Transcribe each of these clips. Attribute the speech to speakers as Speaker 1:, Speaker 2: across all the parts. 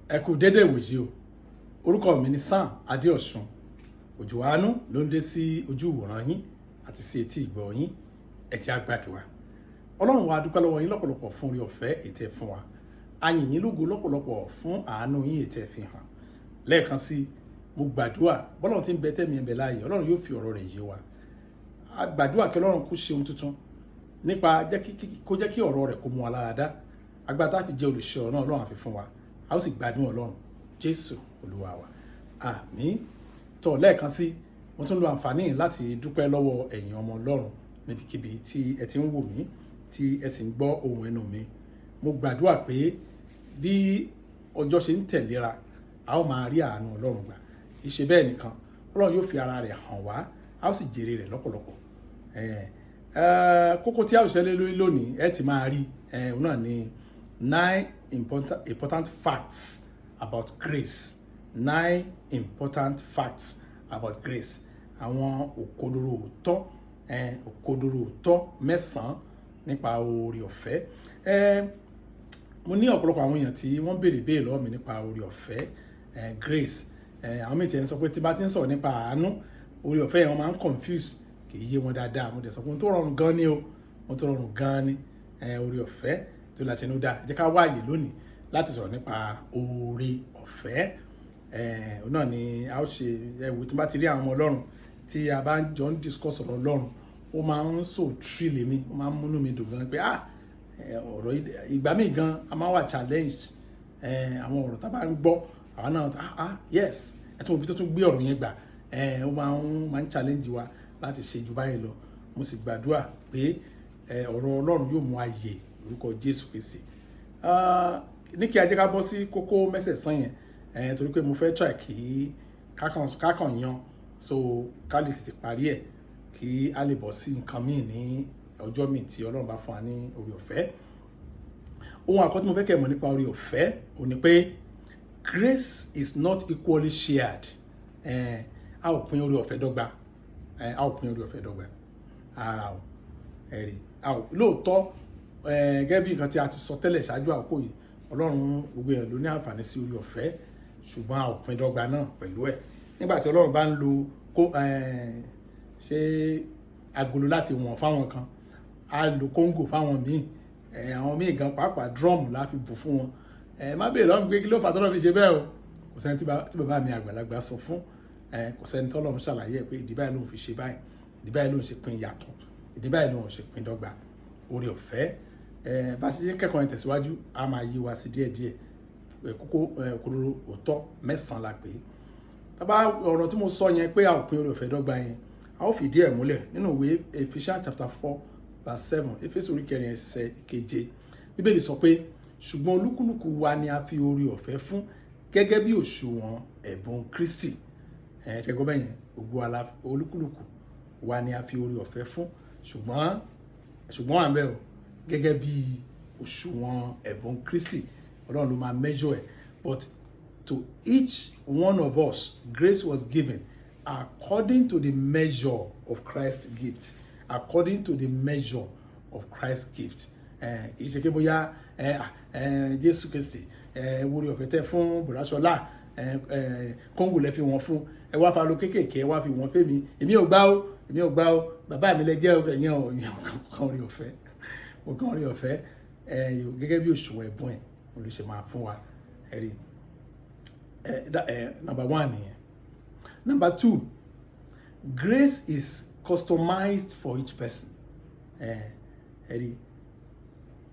Speaker 1: Ẹ kú dédé ìwòyí o. Orúkọ mi ni Sam Adéọ̀sùn. Òjò àánú ló ń dé sí ojú ìwòran yín àti sí etí ìgbọ́ yín. Ẹ jẹ́ á gbàdúrà. Ọlọ́run wa, dúpẹ́ lọ́wọ́ yín lọ́pọ̀lọpọ̀ fún oore ọ̀fẹ́ ètò ẹ̀ fún wa. A yìn yín lógo lọ́pọ̀lọpọ̀ fún àánú yín ètò ẹ̀ fi hàn. Lẹ́ẹ̀kan sí, mo gbàdúrà, bọ́lọ́run ti ń bẹ tẹ́mi ẹ̀ bẹ láàyè, Ọlọ́run yóò fi ọ̀rọ̀ rẹ̀ yé wa. A gbàdúrà kí Ọlọ́run kó ṣe ohun tuntun nípa kó jẹ́ kí ọ̀rọ̀ rẹ̀ kó mú wa lára dá. Agbára tá a fi jẹ́ olùṣe ọ̀rọ̀ náà, Ọlọ́run á fi fún wa, a ó sì gbádùn Ọlọ́run. Jésù Olúwa wa, àmín. Tó lẹ́ẹ̀kan sí, mo tún lo àǹfààní láti dúpẹ́ lọ́wọ́ ẹ̀yin ọmọ Ọlọ́run níbikíbi tí ẹ ti ń wò mí, tí ẹ sì ń gbọ́ ohùn ẹnu mi. Mo gbàdúrà pé bí ọjọ́ ṣe ń tẹ̀léra, a ó máa rí àánú Ọlọ́run gbà. Kì í ṣe bẹ́ẹ̀ nìkan, Ọlọ́run yóò fi ara rẹ̀ hàn wá, a ó sì jèrè rẹ̀ lọ́pọ̀lọpọ̀. Kókó tí a ó ṣẹlẹ̀ lórí lónìí, ẹ ti máa rí òun náà ní nine important facts about grace. Nine important facts about grace. Àwọn òkodoro òótọ́, òkodoro òótọ́ 9 nípa oore ọ̀fẹ́. Mo ní ọ̀pọ̀lọpọ̀ àwọn èèyàn tí wọ́n béèrè béèrè lọ́wọ́ mi nípa oore ọ̀fẹ́, grace. Àwọn mìíràn ti ń sọ pé tí bá ti ń sọ̀rọ̀ nípa àánú, oore ọ̀fẹ́ yẹn, wọ́n máa ń confuse, kì í yé wọn dáadáa. Mo dẹ̀ sọ pé ohun tó rọrùn gan ni o, ohun tó rọrùn gan ni oore ọ̀fẹ́ tó láti ẹnu dá. Jẹ́ ká wáyè lónìí láti sọ̀rọ̀ nípa oore ọ̀fẹ́. Òun náà ni a ó ṣe. Ẹ̀wù tí n bá ti rí àwọn ọmọ Ọlọ́run tí a bá jọ ń discuss ọ̀rọ̀ Ọlọ́run, ó máa ń so thrill mi, ó máa ń múnú mi dùn gan pé, ah, ọ̀rọ̀ ìgbà míì gan a máa wà challenged. Àwọn ọ̀rọ̀ tá a bá ń gbọ́, àwọn náà, ah ah, yes, ẹ tún òbí tó tún gbé ọ̀rọ̀ yẹn gbà, ó máa ń challenge wa láti ṣe ju báyìí lọ. Mo sì gbàdúrà pé ọ̀rọ̀ Ọlọ́run yóò mú ayè orúkọ Jésù Kristi. Ní kí a jẹ́ ká bọ́ sí kókó mẹ́sẹ̀sán yẹn, torí pé mo fẹ́ try kí kákan yan, so ká lè tètè parí ẹ̀, kí a lè bọ́ sí nǹkan míì ní ọjọ́ míì tí Ọlọ́run bá fún wa ní oore ọ̀fẹ́. Ohun àkọ́kọ́ tí mo fẹ́ kẹ́ mọ̀ nípa oore ọ̀fẹ́ ò ní pé grace is not equally shared. A ò pín oore ọ̀fẹ́ dọ́gba. A ò pín oore ọ̀fẹ́ dọ́gba ara o. Ẹ̀rí a ò lóòótọ́, gẹ́gẹ́ bí nǹkan tí a ti sọ tẹ́lẹ̀ ṣáájú àkókò yìí, Ọlọ́run, gbogbo èèyàn ló ní àǹfààní sí oore ọ̀fẹ́, ṣùgbọ́n a ò pín dọ́gba náà pẹ̀lú ẹ̀. Nígbà tí Ọlọ́run bá ń lo kó ṣe agolo láti wọ̀n fáwọn kan, á lo kóńgò fáwọn míì, àwọn míì gan pàápàá, drum la fi bù fún wọn. Má bèèrè lọ́wọ́ mi pé kí ló fà tọ́lọ́ fi ṣe bẹ́ẹ̀ o. Kò sẹ́ni tí bàbá mi àgbàlagbà sọ fún. Kò sẹ́ni tọ́lọ́run ṣàlàyé ẹ̀ pé ìdí báyìí lòun fi ṣe báyìí, ìdí báyìí lòun ṣe pín yàtọ̀, ìdí báyìí lòun ṣe pín dọ́gba oore ọ̀fẹ́. Bá ṣe ń kẹ́kọ̀ọ́ yẹn tẹ̀síwájú, á máa yí wa sí díẹ̀díẹ̀. Kókó òkodoro òótọ́ 9 la pè é. Bàbá, ọ̀rọ̀ tí mo sọ yẹn pé a ò pín oore ọ̀fẹ́ dọ́gba yẹn, a ó fìdí ẹ̀ múlẹ̀ nínú ìwé Ephesians chapter 4 verse 7, Éfésù orí 4 ẹsẹ̀ 7. Bíbélì sọ pé, "Ṣùgbọ́n olúkúlùkù wa ni a fi oore ọ̀fẹ́ fún gẹ́gẹ́ bí òṣùwọ̀n ẹ̀bùn Kristi." Ẹ̀ ṣe gbọ́ bẹ́yẹn? Gbogbo ala, olúkúlùkù wa ni a fi oore ọ̀fẹ́ fún, ṣùgbọ́n wà ń bẹ̀ o, gẹ́gẹ́ bí òṣùwọ̀n ẹ̀bùn Kristi. Ọlọ́run ló máa measure ẹ̀. "But to each one of us grace was given according to the measure of Christ's gift." According to the measure of Christ's gift. Kì í ṣe pé bóyá Jésù Kristi wúri ọ̀fẹ́ tẹ́ fún Bùrọ̀ṣọ́lá, kóńgò lẹ́ fi wọ́n fún, ẹ wá fa lo kéékèèké, ẹ wá fi wọ́n fẹ́mi, èmi ò gbá o, èmi ò gbá o, bàbá mi lẹ jẹ́ o. Ẹ̀yìn ọ̀ kan orí ọ̀fẹ́, mo kàn orí ọ̀fẹ́ gẹ́gẹ́ bí òṣùwọ̀n ẹ̀bùn ẹ̀ olùṣe máa fún wa. Ẹ̀rí ẹ, number one nìyẹn. Number two, grace is customized for each person. Ẹ̀rí,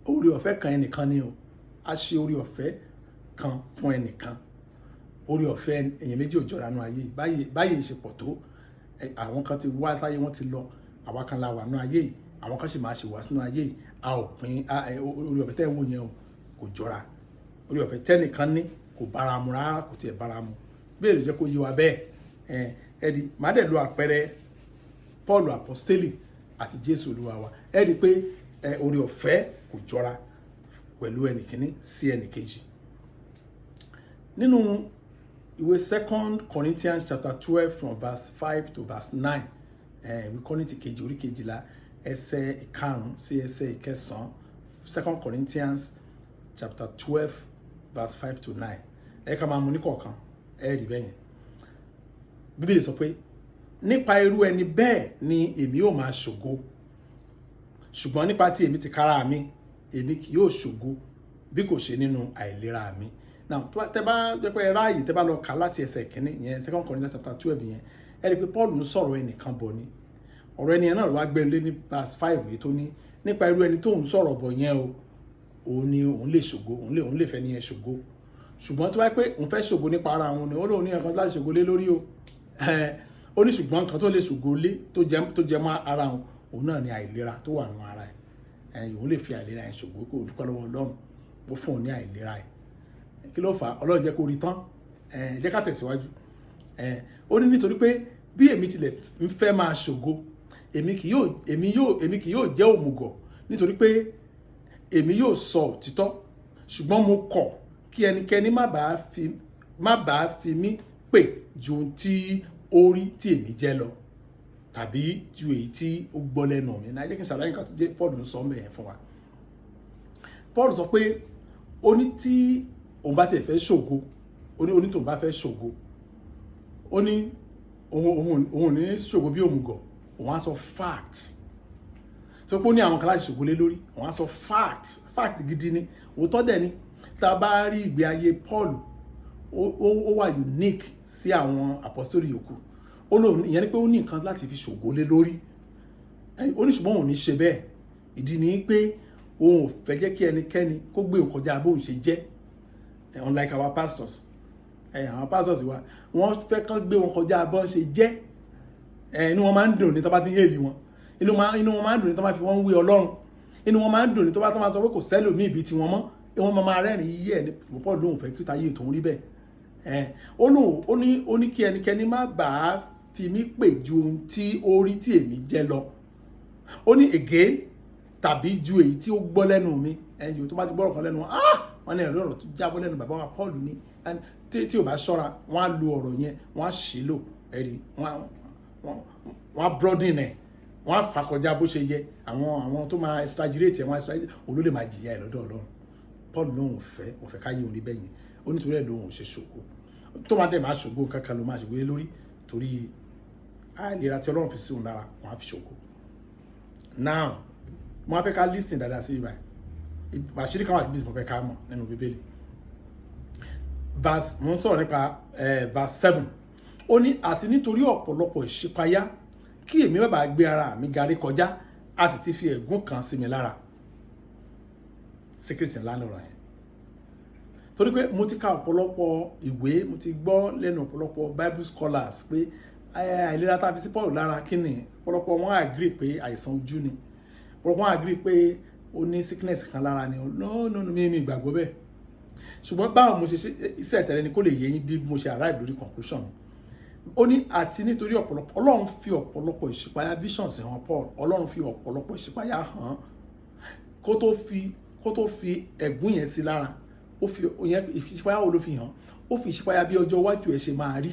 Speaker 1: oore ọ̀fẹ́ kan ẹnìkan ni o. A ṣe oore ọ̀fẹ́ kan fún ẹnìkan. Oore ọ̀fẹ́ èèyàn méjì ò jọra nú ayé yìí. Báyìí ṣe pọ̀ tó, àwọn kan ti wá sáyé, wọ́n ti lọ. Àwa kan la wà nú ayé yìí, àwọn kan sì máa ṣe wá sínú ayé yìí. A ò pín oore ọ̀fẹ́ tẹ́ ń wò yẹn o, kò jọra. Oore ọ̀fẹ́ tẹ́nìkan ní kò bára mu rárá, kò tiẹ̀ bára mu. Bẹ́ẹ̀ ló jẹ́ kó yé wa bẹ́ẹ̀. Ẹ di màá dẹ̀ lo àpẹẹrẹ Paul apostoli àti Jésù Olúwa wa. Ẹ rí i pé oore ọ̀fẹ́ kò jọra pẹ̀lú ẹnìkíní sí ẹnìkejì. Nínú ìwé Second Corinthians chapter 12 from verse 5 to verse 9, ìwé Kọ́ríńtì kejì orí 12 ẹsẹ̀ 5 sí ẹsẹ̀ 9, Second Corinthians chapter 12 verse 5 to 9. Ẹ ká máa mú ní kọ̀ọ̀kan. Ẹ rí bẹ́ẹ̀ yẹn. Bíbélì sọ pé nípa irú ẹni bẹ́ẹ̀ ni èmi yóò máa ṣògo, ṣùgbọ́n nípa tí èmi tìkára mi, èmi kì yóò ṣògo bí kò ṣe nínú àìlera mi. Now, tó bá tẹ bá jẹ́ pé ẹ ráàyè, tẹ bá lọ kà láti ẹsẹ̀ kínní yẹn, 2 Corinthians chapter 12 yẹn, ẹ rí i pé Paul ń sọ̀rọ̀ ẹnìkan bọ̀ ni. Ọ̀rọ̀ ẹni yẹn náà ló wá gbẹ́nu lé ní verse 5 yìí, tó ní nípa irú ẹni tó ń sọ̀rọ̀ bọ̀ yẹn o, òun ni òun lè ṣògo, òun lè fẹ́ ní yẹn ṣògo. Ṣùgbọ́n tó bá pé òun fẹ́ ṣògo nípa ara òun ni, ó lóun ní nǹkan láti ṣògo lé lórí o. Ó ní ṣùgbọ́n nǹkan tó lè ṣògo lé tó jẹ mọ́ ara òun, òun náà ni àìlera tó wà nù ara ẹ̀. Òun lè fi àìlera yẹn ṣògo, kó o dúpẹ́ lọ́wọ́ Ọlọ́run, ó fún òun ní àìlera ẹ̀. Kí ló fà á? Ọlọ́run jẹ́ kó rí tán. Jẹ́ ká tẹ̀síwájú. Ó ní nítorí pé bí èmi tilẹ̀ ń fẹ́ máa ṣògo, èmi kì yóò jẹ́ òmùgọ̀, nítorí pé èmi yóò sọ òtítọ́. Ṣùgbọ́n mo kọ̀ kí ẹnikẹ́ni má bàa fi mí pè ju ohun tí ó rí tí èmi jẹ́ lọ, tàbí ju èyí tí ó gbọ́ lẹ́nu mi náà. Jẹ́ kí n ṣàlàyé nǹkan tó jẹ́ Paul ń sọ mẹ́yẹn fún wa. Paul sọ pé ó ní tí òun bá tiẹ̀ fẹ́ ṣògo, ó ní tóun bá fẹ́ ṣògo, ó ní òun ò ní ṣògo bí òmùgọ̀. Òun á sọ facts tó pé ó ní àwọn kan láti ṣògo lé lórí. Òun á sọ facts, fact gidi ni, òótọ́ dẹ̀ ni. Tá a bá rí ìgbé ayé Paul, ó wà unique sí àwọn apostoli yòókù. Ó lóun, ìyẹn ni pé ó ní nǹkan láti fi ṣògo lé lórí. Ó ní ṣùgbọ́n òun ò ní ṣe bẹ́ẹ̀. Ìdí ni pé òun ò fẹ́ jẹ́ kí ẹnikẹ́ni kó gbé òun kọjá bóun ṣe jẹ́, unlike our pastors. Àwọn pastors wa, wọ́n fẹ́ kán gbé wọn kọjá bọ́n ṣe jẹ́. Inú wọn máa ń dùn ní tó bá ti ń hail wọn. Inú wọn máa ń dùn ní tó bá fi wọ́n wé Ọlọ́run. Inú wọn máa ń dùn ní tó bá tó máa sọ pé kò sẹ́lòmíì bíi tiwọn mọ́. Wọ́n máa rẹ́rìn yí ẹ̀ ní. Paul lóun fẹ́ kí táyé tòun rí bẹ́ẹ̀. Ó lóun ó ní kí ẹnikẹ́ni má bàa fi mí pè ju ohun tí ó rí tí èmi jẹ́ lọ. Ó ní again, tàbí ju èyí tí ó gbọ́ lẹ́nu mi. Ẹ̀yìn tó bá ti gbọ́rọ̀ kan lẹ́nu wọn, ah, wọ́n ní ẹ̀rí ọ̀rọ̀ tó jábọ́ lẹ́nu bàbá wa Paul ní. Tí ò bá ṣọ́ra, wọ́n á lo ọ̀rọ̀ yẹn, wọ́n á ṣì lò. Ẹ̀rí wọ́n á broaden ẹ̀, wọ́n á fà kọjá bó ṣe yẹ. Àwọn tó máa exaggerate ẹ̀, wọ́n á exaggerate. Òun ló lè máa jìyà ẹ̀ lọ́dọ̀ Ọlọ́run. Paul lóun fẹ́, òun fẹ́ káyé òun rí bẹ́yẹn. Ó nítorí ẹ̀ lóun ò ṣe ṣògo. Tó máa dẹ̀ máa ṣògo, nǹkan kan ló máa ṣògo lé lórí, torí àìlera tí Ọlọ́run fi sí òun lára, wọ́n á fi ṣògo. Now, mo á fẹ́ ká listen dáadáa sí ibà. Àṣírí kan wà tí mo fẹ́ ká mọ̀ nínú Bíbélì. Verse, mo ń sọ̀rọ̀ nípa verse 7. Ó ní àti nítorí ọ̀pọ̀lọpọ̀ ìṣípayá, kí èmi má bàa gbé ara mi ga rékọjá, a sì ti fi ẹ̀gún kan sí mi lára. Secret ńlá lọ̀rọ̀ yẹn, torí pé mo ti ka ọ̀pọ̀lọpọ̀ ìwé, mo ti gbọ́ lẹ́nu ọ̀pọ̀lọpọ̀ Bible scholars pé àìlera tá a fi sí Paul lára, kí ni? Ọ̀pọ̀lọpọ̀ wọn agree pé àìsàn ojú ni. Ọ̀pọ̀lọpọ̀ wọn agree pé ó ní sickness kan lára ni. No, no, no, mi ìgbàgbọ́ bẹ́ẹ̀. Ṣùgbọ́n báwo mo ṣe ṣe iṣẹ́ ìtẹ̀lẹ́ ni kó lè yé yín bí mo ṣe arrive lórí conclusion mi. Ó ní àti nítorí ọ̀pọ̀lọpọ̀, Ọlọ́run fi ọ̀pọ̀lọpọ̀ ìṣípayá, visions hàn Paul. Ọlọ́run fi ọ̀pọ̀lọpọ̀ ìṣípayá hàn kó tó fi ẹ̀gún yẹn sí lára. Ó fi ìyẹn, ìṣípayá wo ló fi hàn? Ó fi ìṣípayá bí ọjọ́ iwájú ẹ̀ ṣe máa rí,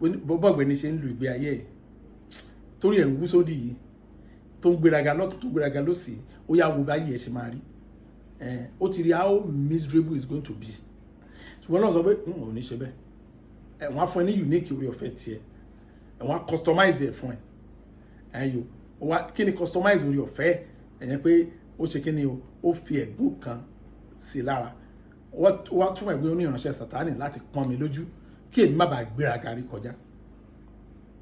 Speaker 1: bọ́ọ̀gbẹ́ni ṣe ń lu ìgbé ayé ẹ̀, torí ẹ̀ ń wú sódì yìí, tó ń gbéraga lọ́tún, tó ń gbéraga lọ́sì. Ó yá, wo báyìí ẹ̀ ṣe máa rí. Ó ti rí how miserable it's going to be. Ṣùgbọ́n náà sọ pé ò ní ṣe bẹ́ẹ̀. Ẹ̀ wọ́n á fún ẹ ní unique orí ọ̀fẹ́ tiẹ̀. Ẹ̀ wọ́n á customize ẹ̀ fún ẹ. Ẹ̀ yò wá, kí ni customize orí ọ̀fẹ́ ẹ̀yẹn? Pé ó ṣe kí ni o? Ó fi ẹ̀gún kan sí lára. Wá túmọ̀ ẹ̀gbẹ́ oníránṣẹ́ Sátánì láti pọ́n mi lójú, kí èmi má bàa gbéraga rí kọjá,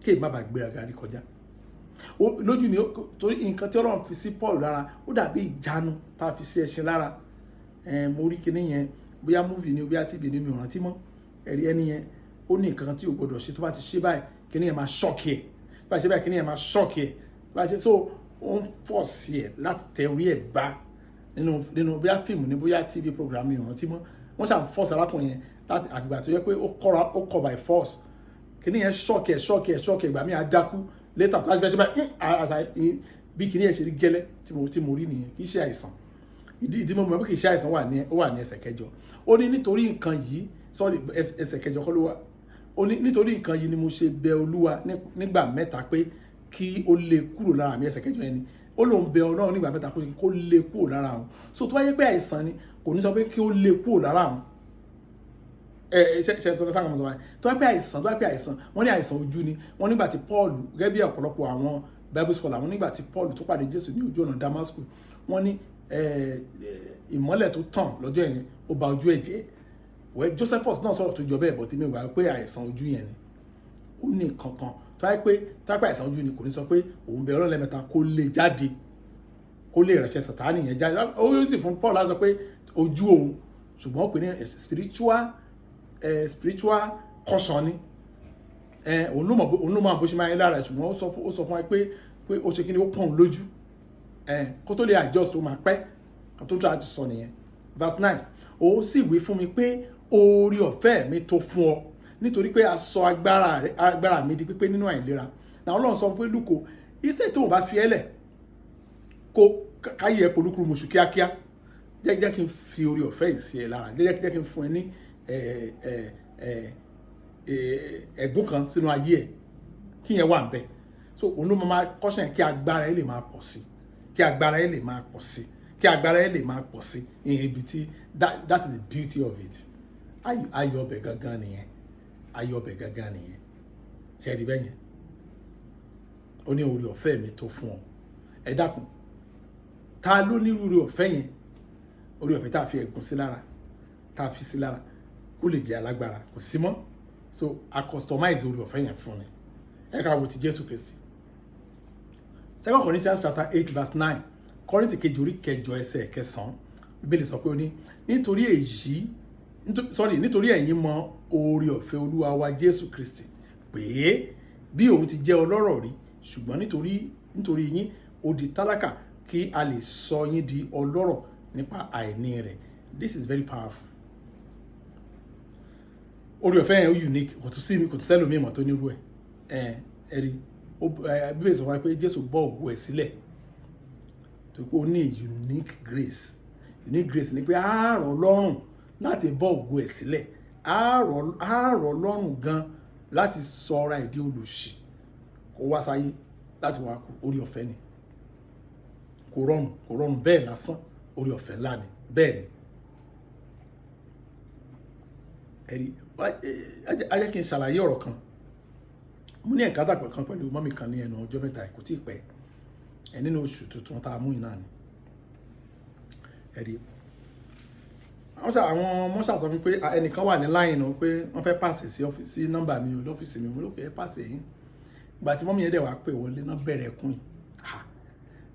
Speaker 1: kí èmi má bàa gbéraga rí kọjá lójú mi. Torí nǹkan tí Ọlọ́run fi sí Paul lára, ó dàbí ìjánu tá a fi sí ẹṣin lára. Mo rí kinní yẹn, bóyá movie ni, bóyá TV ni, mi ò rántí mọ́. Ẹ̀rí ẹni yẹn, ó ní nǹkan tí ò gbọdọ̀ ṣe. Tó bá ti ṣe báyìí, kinní yẹn máa shock ẹ̀. Tó bá ṣe báyìí, kinní yẹn máa shock ẹ̀. Tó bá ṣe so, ó ń force ẹ̀ láti tẹ orí ẹ̀ bá nínú bóyá fíìmù ni, bóyá TV program, mi ò rántí mọ́. Wọ́n ṣàn force arákùnrin yẹn láti àgbà tó yẹ pé ó kọ́ra, ó kọ́ by force. Kinní yẹn shock ẹ̀, shock ẹ̀, shock ẹ̀. Ìgbà mi á dákú later. Tó bá ṣe báyìí, bí kinní yẹn ṣe rí gẹ́lẹ́ tí mo rí nìyẹn. Kì í ṣe àìsàn. Ìdí mo mọ̀ pé kì í ṣe àìsàn wà ní, ó wà ní ẹsẹ̀ kẹjọ. Ó ní nítorí nǹkan yìí, sorry, ẹsẹ̀ kẹjọ kọ́ ló wà. Ó ní nítorí nǹkan yìí ni mo ṣe bẹ Olúwa nígbà mẹ́ta pé kí ó lè kúrò lára mi. Ẹsẹ̀ kẹjọ yẹn ni ó lóun bẹ Ọlọ́run nígbà mẹ́ta kó lè kúrò lára òun. So tó bá yẹ pé àìsàn ni, kò ní sọ pé kí ó lè kúrò lára òun. Ẹ ṣe ṣe tó sáà mọ̀ sọ báyìí, tó wá pé àìsàn, tó wá pé àìsàn, wọ́n ní àìsàn ojú ni. Wọ́n nígbà tí Paul, gẹ́gẹ́ bí ọ̀pọ̀lọpọ̀ àwọn Bible scholar, wọ́n nígbà tí Paul tó pàdé Jésù ní ojú ọ̀nà Damascus, wọ́n ní ìmọ́lẹ̀ tó tàn lọ́jọ́ yẹn, ó bà ojú ẹ̀ jẹ́. Wẹ́ Josephus náà sọ̀rọ̀ tó jọ bẹ́ẹ̀, bọ̀ tí mi wà pé àìsàn ojú yẹn ni. Ó ní kankan tó wáyé pé àìsàn ojú ni, kò ní sọ pé òun bẹ Ọlọ́run lẹ́mẹ̀ta kó lè jáde, kó lè ránṣẹ́ Sàtánì yẹn jáde. Ó yóò sì fún Paul láti sọ pé ojú òun, ṣùgbọ́n ó pè ní spiritual caution ni. Òun ló mọ̀ bó ṣe máa ń lára, ṣùgbọ́n ó sọ fún wa pé ó ṣe kí ni, ó pọ̀n lójú kó tó lè adjust, ó máa pẹ́. Kó tó tó àti sọ nìyẹn. Verse 9, ó sì wí fún mi pé, "Oore ọ̀fẹ́ mi tó fún ọ, nítorí pé a sọ agbára mi di pípé nínú àìlera." Náà Ọlọ́run sọ pé, "Lúkò, iṣẹ́ tó o bá fi ẹ́ lẹ̀ kó káyé ẹ polúkúrú muṣu kíákíá, jẹ́ kí n fi oore ọ̀fẹ́ yìí sí ẹ lára, jẹ́ kí n fún ẹ ní ẹ̀gún kan sínú ayé ẹ, kí yẹn wà ń bẹ̀." So òun ló máa kọ́ṣẹ́ kí agbára ẹ lè máa pọ̀ sí, kí agbára ẹ lè máa pọ̀ sí, kí agbára ẹ lè máa pọ̀ sí ibi tí that is the beauty of it. Ayọ̀ ọbẹ̀ gangan nìyẹn, ayọ̀ ọbẹ̀ gangan nìyẹn. Ṣe é rí bẹ́ẹ̀ yẹn? Ó ní oore ọ̀fẹ́ mi tó fún ọ. Ẹ dákun, ta ló ní oore ọ̀fẹ́ yẹn? Oore ọ̀fẹ́ tá a fi ẹ̀gún sí lára, tá a fi sí lára kó lè jẹ́ alágbára, kò sí mọ́. So a customize oore ọ̀fẹ́ yẹn fún ni. Ẹ ká wo ti Jésù Kristi. Second Corinthians chapter 8 verse 9, Kọ́ríńtì kejì orí 8 ẹsẹ̀ 9, Bíbélì sọ pé, ó ní, "Nítorí èyí, sorry, nítorí ẹ̀yin mọ oore ọ̀fẹ́ Olúwa wa Jésù Kristi, pé bí òun ti jẹ́ ọlọ́rọ̀ rí, ṣùgbọ́n nítorí yín ó di tálákà, kí a lè sọ yín di ọlọ́rọ̀ nípa àìní rẹ̀." This is very powerful. Oore ọ̀fẹ́ yẹn ó unique, kò tún sí mi, kò tún sẹ́lòmíì mọ̀ tó nírú ẹ̀. Ẹ rí, Bíbélì sọ wá pé Jésù bọ́ ògo ẹ̀ sílẹ̀ tó pé ó ní unique grace. Unique grace ni pé á rọ̀ lọ́rùn láti bọ́ ògo ẹ̀ sílẹ̀, á rọ̀ lọ́rùn gan láti sọ ara ẹ̀ di olòṣì, kó wá sáyé láti wá kú. Oore ọ̀fẹ́ ni. Kò rọrùn, kò rọrùn bẹ́ẹ̀ lásán. Oore ọ̀fẹ́ ńlá ni. Bẹ́ẹ̀ ni. Ẹ̀rí, ẹ jẹ́ kí n ṣàlàyé ọ̀rọ̀ kan. Mo ní ẹ̀ka dàpọ̀ kan pẹ̀lú mummy kan ní ẹnu ọjọ́ mẹ́ta, kò tí ì pẹ́ ẹ̀, nínú oṣù tuntun tá a mú yìí náà ni. Ẹ̀rí, àwọn ọmọ ṣàṣọ fún pé ẹnìkan wà ní line o, pé wọ́n fẹ́ pàṣẹ sí ọ́fíìsì, sí nọ́mbà mi o, lọ́fíìsì mi. Mo ló pé ẹ pàṣẹ yín. Ìgbà tí mummy yẹn dẹ̀ wá pè wọlé náà, bẹ̀rẹ̀ ẹkún yìí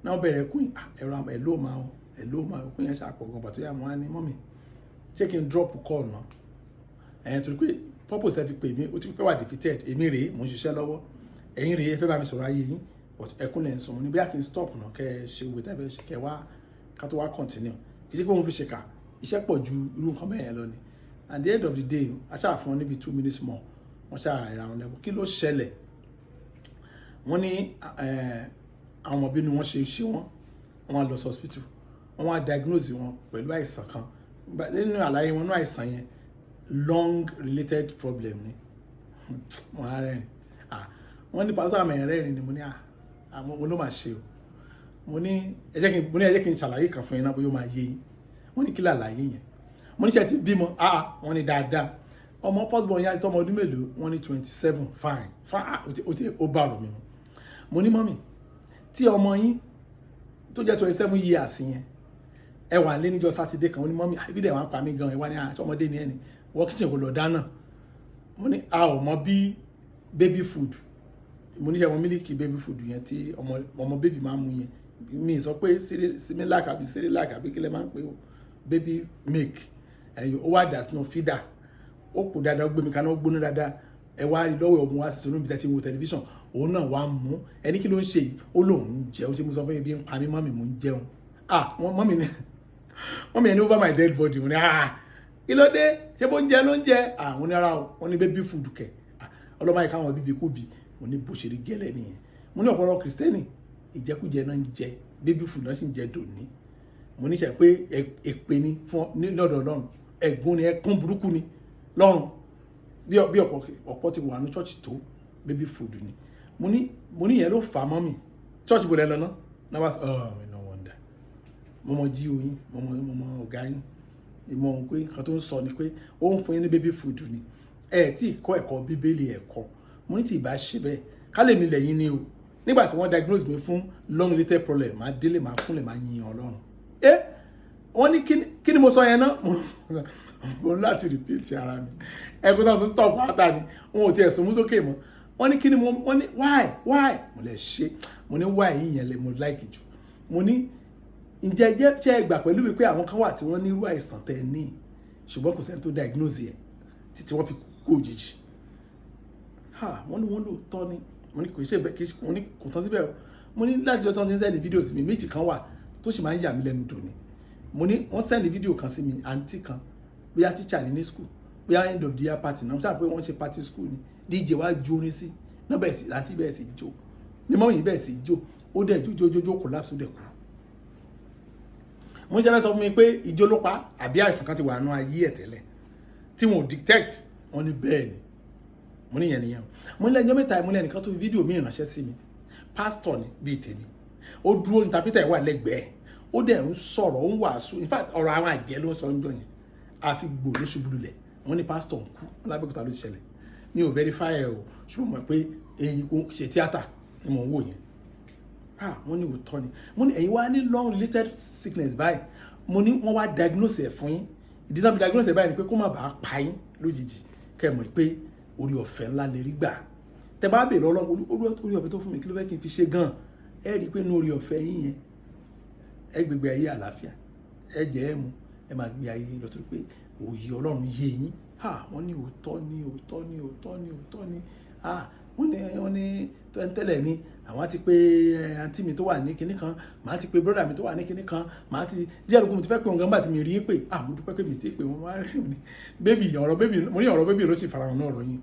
Speaker 1: náà, bẹ̀rẹ̀ ẹkún yìí. Ẹ̀rọ ẹ̀ ló máa ẹ̀ ló máa ẹkún yẹn ṣàpọ̀ gan. Pàtó yà, mo wá ní, "Mummy, ṣé kí n drop call náà?" Ẹ̀yẹn torí pé purpose ẹ fi pè mí, ó ti fẹ́ wà defeated. Èmi rèé, mò ń ṣiṣẹ́ lọ́wọ́, ẹ̀yin rèé, ẹ fẹ́ bá mi sọ̀rọ̀ ayé yín, but ẹkún lẹ̀ ń sọ. Mo ní bí a kì í stop náà, kẹ́ ẹ ṣe òwe tẹ́fẹ́ ṣe, kẹ́ wá ká tó wá continue. Kì í ṣe pé òun fi ṣe kà, iṣẹ́ pọ̀ ju irú nǹkan bẹ́ẹ̀ yẹn lọ ni. At the end of the day, a ṣáà fún wọn níbi 2 minutes more, wọ́n ṣáà ra wọn lẹ́kùn. Kí ló ṣẹlẹ̀? Wọ́n ní àwọn ọmọ bínú wọn ṣe ṣe wọ́n, wọ́n á lọ sí hospital, wọ́n wá diagnose wọn pẹ̀lú àìsàn kan. Nínú àlàyé wọn ní àìsàn yẹn, lung related problem ni. Wọ́n á rẹ́rìn. Wọ́n ní pásítọ̀ àmì rẹ́rìn ni. Mo ní àwọn mo ló máa ṣe o. Mo ní ẹ jẹ́ kí n ṣàlàyé kan fún yín náà, bóyá ó máa yé yín. Wọ́n ní kí làlàyé yẹn? Mo ní ṣe ti bímọ? Wọ́n ní dáadáa. Ọmọ first born yẹn tọmọ ọdún mélòó? Wọ́n ní 27. Fine, fine, ó ti ó bá ọ̀rọ̀ mi mu. Mo ní, "Mummy, tí ọmọ yín tó jẹ́ 27 years yẹn, ẹ wà lé níjọ́ Sátidé kan." Ó ní, "Mummy, ibi dẹ̀ wọ́n pa mí gan." Ẹ wá ní ọmọdé ni ẹni wọ́n kitchen kò lọ dáná. Mo ní a ò mọ bí baby food. Mo ní ṣe àwọn mílíkì baby food yẹn tí ọmọ baby máa ń mu yẹn, mi sọ pé Similac àbí Cerelac àbí kílẹ̀ máa ń pè ó, baby milk ẹ̀yìn, ó wá dà sínú feeder, ó kù dáadáa, ó gbé mi kaná, ó gbóná dáadáa. Ẹ wá rí lọ́wọ́ ọmọ wa sì sínú ibi tẹ́tí wo tẹlifíṣàn, òun náà wá mú. Ẹni kí ló ń ṣe yìí? Ó lóun ń jẹ. Ó ṣe mú sọ fún mi bí ń pa mí, mummy, mò ń jẹun. Ah, mummy ni, mummy ẹni, "Over my dead body." Mo ní, "Ah, kí ló dé? Ṣé bó ń jẹ ló ń jẹ?" Ah, wọ́n ní ara o, wọ́n ní baby food kẹ̀. Ah, ọlọ́mọ yìí káwọn bíbí kú bí. Mo ní bó ṣe rí gẹ́lẹ́ nìyẹn. Mo ní ọ̀pọ̀lọpọ̀ Kìrìsìtẹ́nì, ìjẹkújẹ náà ń jẹ, baby food náà sì ń jẹ dòní. Mo ní sẹ pé èpè ni fún lọ́dọ̀ Ọlọ́run, ẹ̀gún ni, ẹkún burúkú ni lọ́run. Bí ọ̀pọ̀ ti wà ní church tó baby food ni. Mo ní yẹn ló fà á. Mọ́ mi, church bò lẹ́ lọ náà náà wá sọ, "Oh, no wonder." Mo mọ jí oyin, mo mọ ọ̀gá yín. Ìmọ̀ òun pé nǹkan tó ń sọ ni pé ó ń fún yín ní baby food ni, ẹ tí ì kọ́ ẹ̀kọ́ Bíbélì ẹ̀kọ́. Mo ní tí ì bá ṣe bẹ́ẹ̀, ká lè mi lẹ́yìn ni o. Nígbà tí wọ́n diagnose mi fún lung related problem, máa délé, máa kúnlẹ̀, máa yin Ọlọ́run. Ẹ wọ́n ní kí ni mo sọ yẹn náà? Mo ní láti repeat ara mi. Ẹkún náà tún stop pátá ni, wọn ò tiẹ̀ sún mú sókè mọ́. Wọ́n ní kí ni mo, wọ́n ní why? Mo lè ṣe, mo ní why yìí yẹn lè mo like jù. Mo ní ǹjẹ́ jẹ́ ṣe é gbà pẹ̀lú mi pé àwọn kan wà tí wọ́n ní irú àìsàn tẹ́ ẹ ní, ṣùgbọ́n kò sẹ́ni tó diagnose ẹ̀ títí wọ́n fi kú òjijì? Ha, wọ́n ní wọ́n lóòótọ́ ni. Mo ní kò ṣe bẹ́ẹ̀ kì í ṣe. Mo ní kò tán síbẹ̀ o. Mo ní láti ọjọ́ tí wọ́n ti ń send fídíò sí mi, méjì kan wà tó sì máa ń yà mí lẹ́nu dòní. Mo ní wọ́n send fídíò kan sí mi, àǹtí kan, bóyá teacher ní ní school, bóyá end of the year party náà, sáà pé wọ́n ṣe party school ni, DJ wá ju orin sí náà, bẹ̀rẹ̀ sí àǹtí bẹ̀rẹ̀ sí jó, ní mọ́mí yìí bẹ̀rẹ̀ sí jó, ó dẹ̀ jó jó jó jó, collapse, ó dẹ̀ kú. Mo ń ṣe fẹ́ sọ fún mi pé ìjó ló pa, àbí àìsàn kan ti wà nínú ayé ẹ̀ tẹ́lẹ̀ tí wọn ò detect? Wọ́n ní bẹ́ẹ̀ ni. Mo ní yẹn nìyẹn. Mo ní lẹ́jọ́ mẹ́ta, ìmúlẹ̀ nìkan tó fi fídíò mi ránṣẹ́ sí mi, pásítọ̀ ni bíi tèmi. Ó dúró ní tapítà wà lẹ́gbẹ̀ẹ́, ó dẹ̀ ń sọ̀rọ̀, ó ń wàásù. In fact, ọ̀rọ̀ àwọn àjẹ́ ló ń sọ níjọ́ yẹn, àfi gbò ló ṣubú lulẹ̀. Wọ́n ní pásítọ̀ ń kú. Wọ́n lábẹ́òkúta ló ti ṣẹlẹ̀. Mi ò verify ẹ̀ o, ṣùgbọ́n mọ̀ pé èyí kò ṣe tíátà ni mò ń wò yẹn. Ah, wọ́n ní òótọ́ ni. Mo ní ẹ̀yin wá ní lung related sickness báyìí. Mo ní wọ́n wá diagnose ẹ̀ fún yín. Ìdí náà fi diagnose ẹ̀ báyìí ni pé kó má bàa pa yín lójijì, kẹ́ ẹ mọ̀ pé orí ọ̀fẹ́ ńlá lè rí gbà. Tẹ bá bèèrè Ọlọ́run, orí ọ̀fẹ́ tó fún mi, kí ló fẹ́ kí n fi ṣe gan? Ẹ rí i pé inú orí ọ̀fẹ́ yín yẹn, ẹ gbégbé ayé àlàáfíà, ẹ jẹ́ ẹ mu, ẹ máa gbé ayé lọ torí pé òye Ọlọ́run yé yín. Ah, wọ́n ní òótọ́ ní, òótọ́ ní, òótọ́ ní, òótọ́ ní. Ah, wọ́n ní tẹ́lẹ̀ ni àwọn ti pé àǹtí mi tó wà ní kinní kan, màá ti pé brother mi tó wà ní kinní kan, màá ti díẹ̀ lókun, mo ti fẹ́ pé wọn gan bá ti mi rí pé, ah, mo dúpẹ́ pé mi ti pé wọn wá rí mi. Baby, ọ̀rọ̀ baby, mo ní ọ̀rọ̀ baby ló sì farahàn náà. Ọ̀rọ̀ yín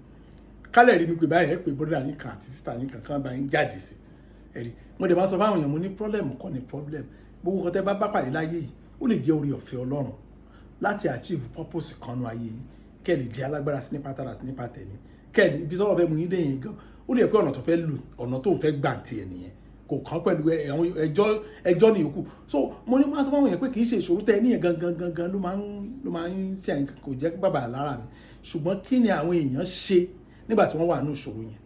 Speaker 1: kálẹ̀ rí mi pé báyìí, ẹ pé brother yín kan àti sister yín kan kan bá yín jáde sí ẹ̀rí. Mo dẹ̀ máa sọ fáwọn èèyàn, mo ní problem kọ́ ni problem. Gbogbo nǹkan tẹ́ bá bá pàdé láyé yìí, ó lè jẹ́ orí ọ̀fẹ́ Ọlọ́run láti achieve purpose kan nú ayé yìí, kẹ́ ẹ lè di alágbára sí nípa tara àti nípa tẹ̀mí, kẹ́ ẹ lè ibi tọ́wọ́ fẹ́ mú yín dé yẹn gan. Ó lè pé ọ̀nà tó fẹ́ lò, ọ̀nà tó ń fẹ́ gbà tiẹ̀ nìyẹn, kò kàn pẹ̀lú àwọn ẹjọ́ ẹjọ́ ní yòókù. So mo ní máa sọ fáwọn yẹn pé kì í ṣe ìṣòro tẹ níyẹn gangan gangan ló máa ń ṣe àyìn, kò jẹ́ bàbà lára mi, ṣùgbọ́n kí ni àwọn èèyàn ṣe nígbà tí wọ́n wà ní ìṣòro yẹn?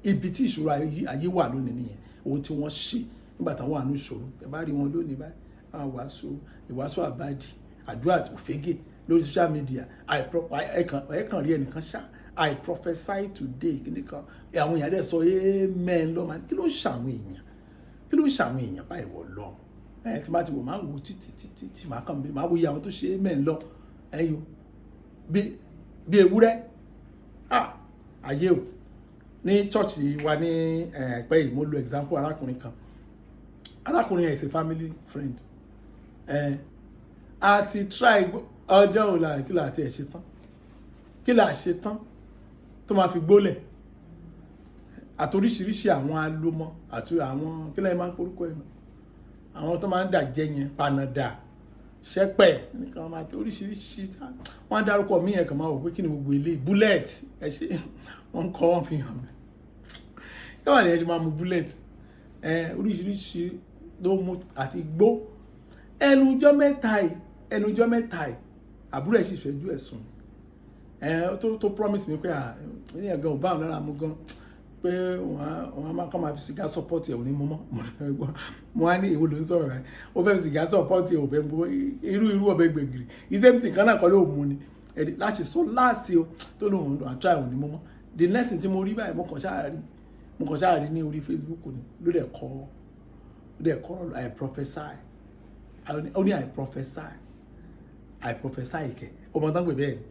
Speaker 1: Ibi tí ìṣòro ayé wà lónìí nìyẹn, ohun tí wọ́n ṣe nígbà táwọn wà ní ìṣòro. Ẹ bá rí wọn lónìí báyìí, àwọn wàásù, ìwàásù àbádì, àdúrà òfégè lórí social media. Ẹ kàn rí ẹnìkan ṣá, "I prophesy today," kíní kan, àwọn èèyàn dẹ̀ sọ amen lọ́mọ. Kí ló ń ṣàwọn èèyàn? Kí ló ń ṣàwọn èèyàn báyìí wọ̀ lọ? Ẹ tí máa ti wò, máa wò títí títí tí máa kàn mí, máa wo iye àwọn tó ṣe amen lọ. Ẹyọ bí ewúrẹ́. Ah, ayé o. Ní church wa ní ẹ̀pẹ́ yìí, mo lo example arákùnrin kan. Arákùnrin yẹn is a family friend. Ẹ a ti try ọjọ́ òun là kí là ti ẹ̀ ṣe tán, kí là ṣe tán tó máa fi gbólẹ̀, àtoríṣiríṣi àwọn alómọ àti àwọn kí lẹ́yìn máa ń porúkọ ẹ̀ náà, àwọn tó máa ń dàjẹ́ yẹn, panada, ṣẹ́pẹ̀ nìkan máa tẹ oríṣiríṣi. Wọ́n á dárúkọ mí yẹn, kàn máa wò pé kí ni gbogbo ilé bullet. Ẹ ṣe wọ́n kọ́, wọ́n fi hàn mí kí wọ́n ní ẹ ṣe máa mu bullet. Ẹ oríṣiríṣi ló mú àti gbó ẹnujọ́ mẹ́ta yìí, ẹnujọ́ mẹ́ta yìí, àbúrò ẹ̀ sì fẹ́jú ẹ̀sùn ẹ tó promise mi pé à ní ẹ̀gán ò bá àwọn lára mu gan, pé wọ́n á máa kọ́ máa fi sìgá support ẹ̀, ò ní mú mọ́. Mo wá ní èwo ló ń sọ̀rọ̀ rẹ̀? Ó fẹ́ fi sìgá support ẹ̀, ò fẹ́ mú irú ọbẹ̀ gbẹ̀gìrì ìsẹ́mìtì kan náà kọ́ ló mú ni ẹ̀rí láti sọ láàsì o tó lóun àtúrà ò ní mú mọ́. The next thing tí mo rí báyìí, mo kàn ṣáà rí ní orí Facebook ni, ló dẹ̀ kọ́ "I prophesy." Ó ní "I prophesy, I prophesy" kẹ ọmọ tán pè bẹ́ẹ̀ ni,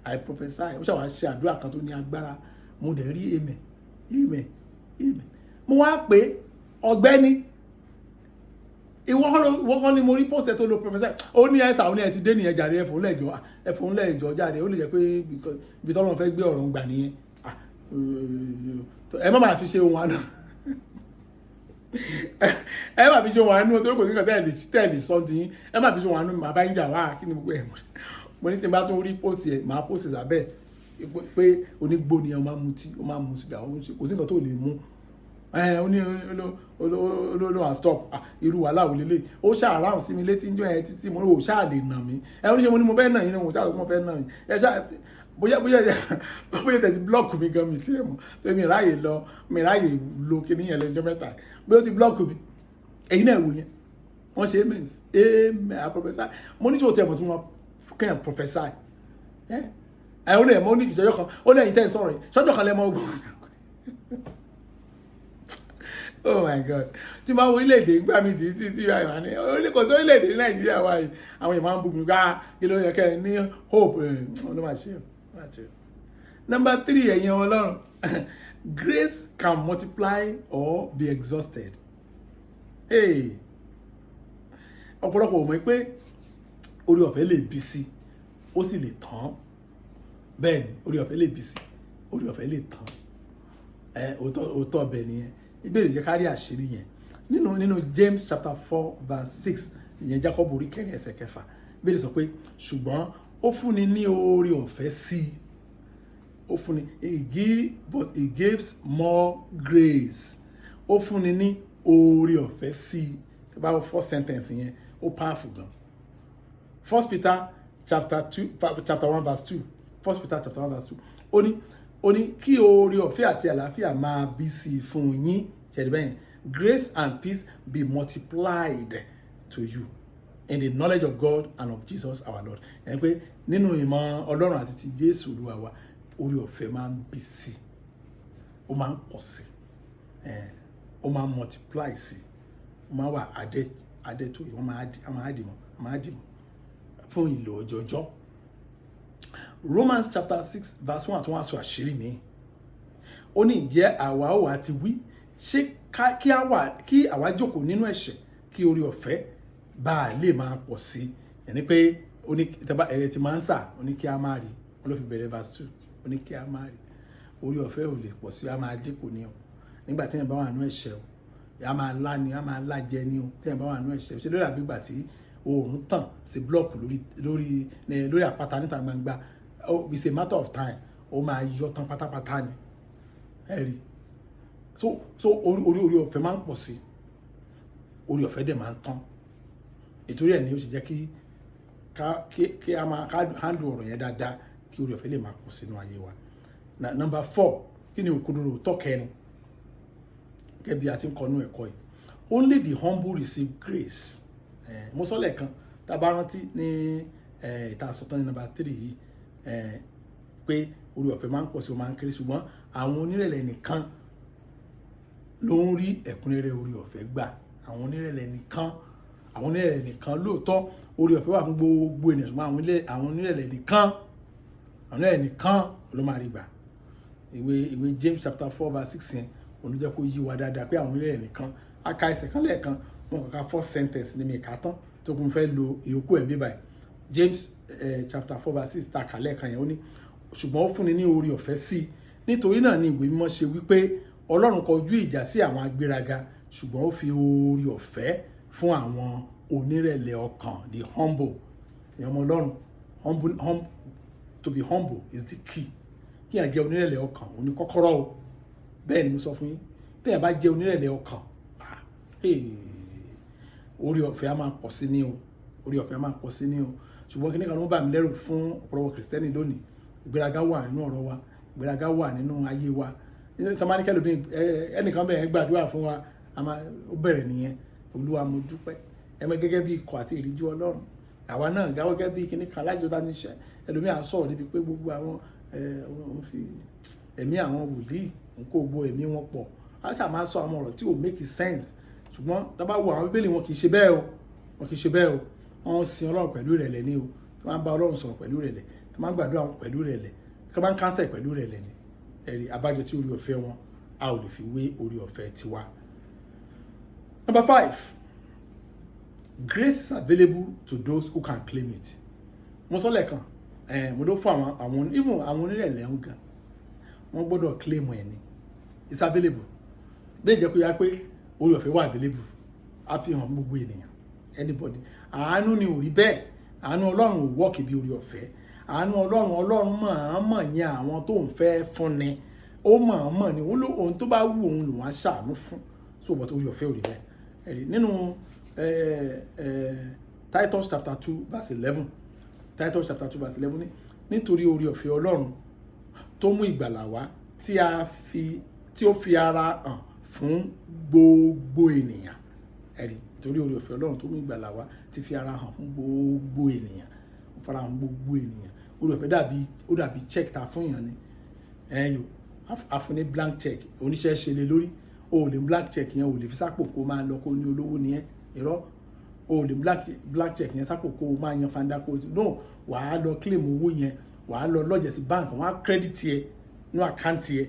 Speaker 1: "I prophesy." Ó ṣàwá ṣe àdúrà kan tó ní agbára. Mo dẹ̀ rí amen, amen, amen. Mo wá pé, "Ọ̀gbẹ́ni, ìwọ kọ́ ni mo rí post tó lo prophesy?" Ó ní ẹ̀sà, ó ní ẹ̀ ti dé nìyẹn jàre, ẹ̀fọn lẹ́jọ́, ẹ̀fọn lẹ́jọ́ jáde. Ó lè jẹ́ pé ibi tọ́lọ́run fẹ́ gbé ọ̀rọ̀ ń gbà nìyẹn. Ẹ má máa fi ṣe ohun àná, ẹ má fi ṣe ohun àánú, torí kò sí nǹkan tẹ́ẹ̀lì sọ ti yín. Ẹ má fi ṣe ohun àánú, màá bá yín jà wá. Kí ni gbogbo ẹ̀? Mo ní tí n bá tún rí post ẹ̀, màá post lábẹ́ pé onígbó ni ẹ, máa mutí, ó máa mu sìgá, ó ń ṣe, kò sí nǹkan tó lè mú. Ẹ ó ní olóòlò and stop. Irú wàhálà wò lélẹ̀? Ó ṣàráhùn sí mi létí ń jọ ẹ títí. Mo ní o ṣáà lè nà mí. Ẹ oníṣẹ́ mo ní mo fẹ́ nà yín ní mo ṣáà mo fẹ́ nà yín. Ẹ ṣáà bóyá tẹ̀sí block mi gan, mi tiẹ̀ mọ̀ tó mi ráàyè lọ, mi ráàyè lo kíní yẹn lẹ́jọ́ 3, bóyá ó ti block mi. Èyí náà wò yẹn, wọ́n ṣe amen, amen. I prophesy. Mo ní ṣòwò tẹ̀ mọ̀ tí wọ́n kéèyàn prophesy. Ẹ ẹ ó lè mọ ní ìjọjọ́ kan, ó lẹ́yìn tẹ́ ń sọ̀rọ̀ yìí ṣọ́jọ́ kan lẹ́mọ́ ogun. Oh my God! Tí máa wo orílẹ̀-èdè gbà mí tí tí tí báyìí wà ní kò sí orílẹ̀-èdè ní Nàìjíríà wa yìí, àwọn èèyàn máa ń bú mi gbá. Kí ló yẹ kẹ́ ẹ ní hope? Ẹ̀ ló máa ṣe, máa ṣe. Number three, ẹ̀yin Ọlọ́run, grace can multiply or be exhausted. Hey, ọ̀pọ̀lọpọ̀ ò mọ̀ pé orí ọ̀fẹ́ lè bí sí, ó sì lè tán. Bẹ́ẹ̀ ni, orí ọ̀fẹ́ lè bí sí, orí ọ̀fẹ́ lè tán. Ẹ òótọ́ ọbẹ̀ nìyẹn. Ìbéèrè jẹ́ ká rí àṣírí yẹn nínú James chapter 4 verse 6, ìyẹn Jacob orí 4 ẹsẹ̀ 6. Ìbéèrè sọ pé ṣùgbọ́n ó fúnni ní oore ọ̀fẹ́ sí i, ó fúnni, he give, but he gives more grace. Ó fúnni ní oore ọ̀fẹ́ sí i. Báwo first sentence yẹn, ó powerful gan. First Peter chapter 2, chapter 1 verse 2, First Peter chapter 1 verse 2, ó ní kí oore ọ̀fẹ́ àti àlàáfíà máa bí sí i fún yín. Ṣẹ̀rí bẹ́yẹn? Grace and peace be multiplied to you in the knowledge of God and of Jesus our Lord. Ẹni pé nínú ìmọ̀ Ọlọ́run àti ti Jésù Olúwa wa, oore ọ̀fẹ́ máa ń bí sí, ó máa ń pọ̀ sí, ó máa ń multiply sí, ó máa wà added to, wọ́n máa add mọ́, máa dì mọ́ fún ìlò ọjọọjọ́. Romans chapter 6 verse 1 tó wá sọ àṣírí mi. Ó ní, ìjẹ́ àwa ó wà ti wí, ṣé kí àwa jókòó nínú ẹ̀ṣẹ̀ kí orí ọ̀fẹ́ bá a lè máa pọ̀ sí? Ẹni pé ó ní ẹ ti máa ń sà, ó ní kí a máa rí wọn ló fi bẹ̀rẹ̀ verse 2. Ó ní kí a máa rí orí ọ̀fẹ́ ò lè pọ̀ sí, a máa dínkù ní o. Nígbà tí èèyàn bá wà nínú ẹ̀ṣẹ̀ o, a máa lá ni, a máa lá jẹ ní o. Tí èèyàn bá wà nínú ẹ̀ṣẹ̀, ṣe lórí àbígbà tí oòrùn tàn sí block lórí àpáta níta gbangba, it's a matter of time, ó máa yọ tán pátápátá ni. Ẹ rí, so orí ọ̀fẹ́ máa ń pọ̀ sí, orí ọ̀fẹ́ dẹ̀ máa ń tán. Ìtorí ẹ̀ ni ó sì jẹ́ kí a máa handle ọ̀rọ̀ yẹn dáadáa kí orí ọ̀fẹ́ lè máa pọ̀ sínú ayé wa. Na number four, kí ni òkodoro tó kẹrin gẹ́gẹ́ bí a ti ń kọ́nú ẹ̀kọ́ yìí? Only the humble receive grace. Mo sọ lẹ́ẹ̀kan, tá a bá rántí ní ìta sọtán ní number three yìí, pé orí ọ̀fẹ́ máa ń pọ̀ sí, ó máa ń kéré, ṣùgbọ́n àwọn onírẹ̀lẹ̀ nìkan ló ń rí ẹ̀kúnrẹ́rẹ́ orí ọ̀fẹ́ gbà. Àwọn onírẹ̀lẹ̀ nìkan, àwọn onírẹ̀lẹ̀ nìkan. Lóòótọ́, orí ọ̀fẹ́ wà fún gbogbo ènìyàn, ṣùgbọ́n àwọn onírẹ̀lẹ̀ nìkan, àwọn onírẹ̀lẹ̀ nìkan ló máa rí gbà. Ìwé James chapter 4 verse 6 yẹn, òun jẹ́ kó yí wa dáadáa pé àwọn onírẹ̀lẹ̀ nìkan. A ka ẹsẹ̀ kan lẹ́ẹ̀kan, wọn kò ka first sentence ní mi kà tán tó kún, fẹ́ lo ìyókù ẹ̀mí báyìí. James chapter 4 verse 6 ta kà lẹ́ẹ̀kan yẹn, ó ní ṣùgbọ́n ó fúnni ní orí ọ̀fẹ́ sí i. Nítorí náà ni ìwé mímọ́ ṣe wípé, Ọlọ́run kọjú ìjà sí àwọn agbéraga, ṣùgbọ́n ó fi orí ọ̀fẹ́ fún àwọn onírẹ̀lẹ̀ ọkàn, the humble. Èèyàn ọmọ Ọlọ́run, humble, to be humble is the key. Kí èèyàn jẹ́ onírẹ̀lẹ̀ ọkàn, òní kọ́kọ́rọ́ o. Bẹ́ẹ̀ ni mo sọ fún yín. Téèyàn bá jẹ́ onírẹ̀lẹ̀ ọkàn, orí ọ̀fẹ́ á máa pọ̀ sí ní o, orí ọ̀fẹ́ á máa pọ̀ sí ní o. Ṣùgbọ́n kí ní kan ló ń bà mí lẹ́rù fún ọ̀pọ̀lọpọ̀ Kìrìsìtẹ́nì lónìí? Ìgbéraga wà nínú ọ̀rọ̀ wa, ìgbéraga wà nínú ayé wa. Tọ́mọ lómi ẹnìkan bẹ̀rẹ̀ gbàdúrà fún wa, ó bẹ̀rẹ̀ nìyẹn: "Olúwa, mo dúpẹ́." Ẹ mọ̀ gẹ́gẹ́ bí ikọ̀ àti ìríjú Ọlọ́run, àwa náà gáwọ́ gẹ́gẹ́ bí kíní kan alájọta níṣẹ́. Ẹlòmíì à ń sọ̀rọ̀ níbi pé gbogbo àwọn òun fi ẹ̀mí àwọn wòlíì, òun kó gbogbo ẹ̀mí wọn pọ̀. Á ṣà máa sọ àwọn ọ̀rọ̀ tí ò make sense. Ṣùgbọ́n tá bá wo àwọn Bíbélì, wọn kì í ṣe bẹ́ẹ̀ o, wọn kì í ṣe bẹ́ẹ̀ o. Wọ́n sin Ọlọ́run pẹ̀lú ìrẹ̀lẹ̀ ni o. Tí wọ́n bá Ọlọ́run sọ̀rọ̀ pẹ̀lú ìrẹ̀lẹ̀, tí wọ́n gbàdúrà wọn pẹ̀lú ìrẹ̀lẹ̀, tí wọ́n bá ń counsel pẹ̀lú ìrẹ̀lẹ̀ ni. Ẹ̀rí abájọ tí orí ọ̀fẹ́ wọn, a ò lè fi wé orí ọ̀fẹ́ tiwa. Number five, grace is available to those who can claim it. Mo sọ lẹ́ẹ̀kan, mo ló fún àwọn even àwọn onírẹ̀lẹ̀ ń gan, wọ́n gbọ́dọ̀ claim ẹ̀ ni. It's available. Bẹ́ẹ̀ jẹ́ kó yá pé orí ọ̀fẹ́ wà available, á fi hàn gbogbo ènìyàn, anybody. Àánú ni ò rí bẹ́ẹ̀. Àánú Ọlọ́run ò work bí orí ọ̀fẹ́. Àánú Ọlọ́run, Ọlọ́run mọ̀ọ́mọ̀ yẹn àwọn tó ń fẹ́ fúnni. Ó mọ̀ọ́mọ̀ ni òun ló ohun tó bá wù òun lòun á ṣàánú fún. So, but orí ọ̀fẹ́ ò rí bẹ́ẹ̀. Ẹ̀rí nínú Titus chapter 2 verse 11, Titus chapter 2 verse 11 ní, nítorí orí ọ̀fẹ́ Ọlọ́run tó mú ìgbàlà wá, tí a fi tí ó fi ara hàn fún gbogbo ènìyàn. Ẹ̀rí, torí orí ọ̀fẹ́ Ọlọ́run tó mú ìgbàlà wá ti fi ara hàn fún gbogbo ènìyàn. Ó fara hàn gbogbo ènìyàn. Orí ọ̀fẹ́ dàbí, ó dàbí check ta fún yàn ni. Ẹ̀yìn a fún ní blank check, oníṣẹ́ ṣe lé lórí. O ò lè blank check yẹn, o ò lè fi sápò kó máa lọ kó ní olówó ni ẹ́. Irọ́, o ò lè blank check yẹn sápò kó máa yan fanda kó no. Wàá lọ claim owó yẹn, wàá lọ lọ́jẹ̀ sí bank, wọ́n á credit yẹ ní account yẹ.